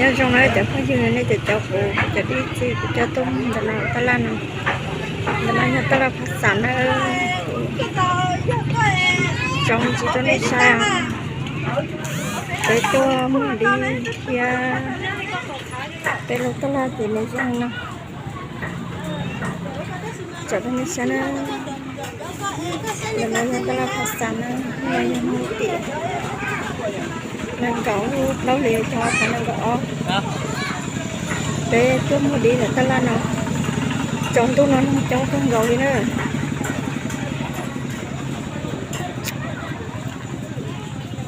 Nyob zoo na cov phooj ywg, nej cov, cov kuv, kuv cov dib txiv, kuv coj tuaj mus ntawm no tab laj no. Ntawm no yog tab laj Phav Xav na. Tso me ntsis rau nej saib os. Peb tuaj muag dib thiab peb lub tab laj ces nws zoo no. Tso rau nej saib na. Ntawm no yog tab laj Phav Xav na, no yog Hmoob Tim. Nees nkaum plaub hlis xyoo ob phav nees nkaum ob. Peb tuaj muag dib ntawm tab laj no. Tsaus ntuj no neeg coob kawg nkaus li na.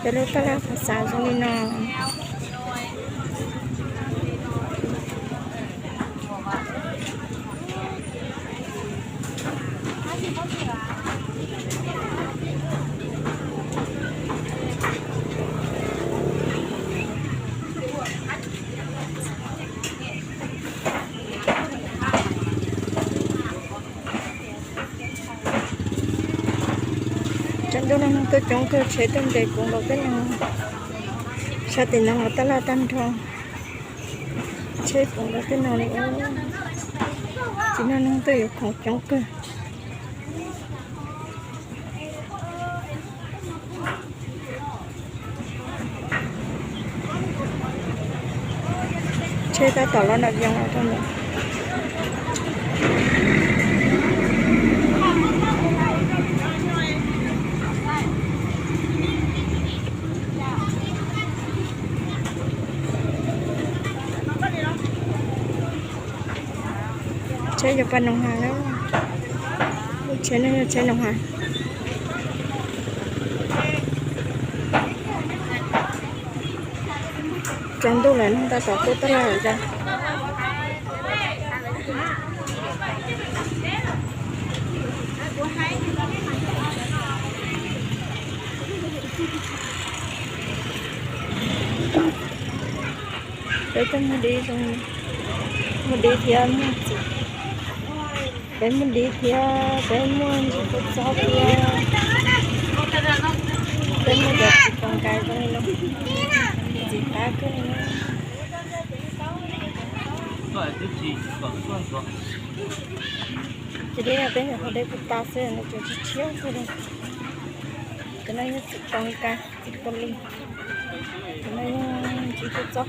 Peb lub tab laj Phav Xav zoo li no. Tsaus ntuj no neeg tuaj coob kawg, tsheb tuaj nres puv nkaus tej no. Sab tim no los tab laj tag nrho. Tsheb puv nkaus tej no li. Tim no neeg tuaj yuav khoom coob kawg. Tsheb tab tom los nram yoov rau ntawd. Tsheb yuav pas Noov Has na. Lub tsheb no yog tsheb Noov Has. Tsaus ntuj lawm neeg tab tom tuaj tab laj lawm. Peb tuaj muag dib zoo, muag dib thiab muag txiv. Peb muag dib thiab peb muag ntsis kua txob thiab. Peb muag cov txiv kaus nkas zoo li no, ntxim qab kawg li na. Ces dib no peb nyuam qhuav de puv tas xwb, nws tseem tshiab xwb li. Cov no yog txiv kaus nkas, txiv kaus lis. Cov no yog ntsis kua txob.